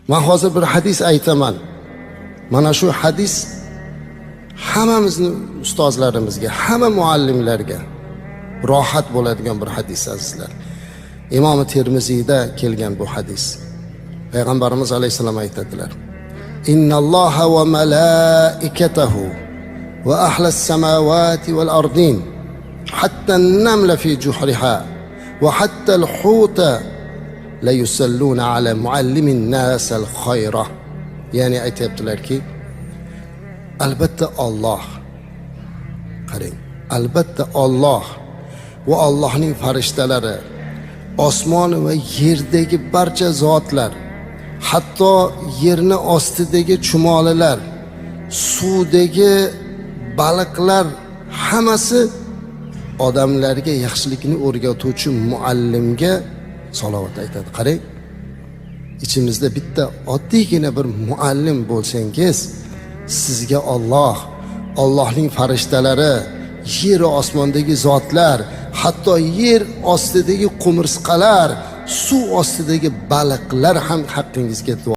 Man hozir bir hadis aytaman. Mana shu hadis hammamizni ustozlarimizga, hamma muallimlarga rohat bo'ladigan bir hadis, azizlar. Imom Termiziyda kelgan bu hadis. Payg'ambarimiz alayhissalom aytadilar: "Innalloha va malaikatahu va ahlas samawati val ardin hatta an-namla fi juhriha va hatta al-huta la yusalluna ala muallimin nas al-khayra." Ya'ni aytyaptilarki, albatta Olloh, qarang, albatta Olloh va Allohning farishtalari, osmon va yerdagi barcha zotlar, hatto yerni ostidagi chumolilar, suvdagi baliqlar, hammasi odamlarga yaxshilikni o'rgatuvchi muallimga salovat aytadi. Qarang, ichimizda bitta oddiygina bir muallim bo'lsangiz, sizga Olloh, Allohning farishtalari, yer osmondagi zotlar, hatto yer ostidagi qumursqalar, suv ostidagi baliqlar ham haqqingizga duo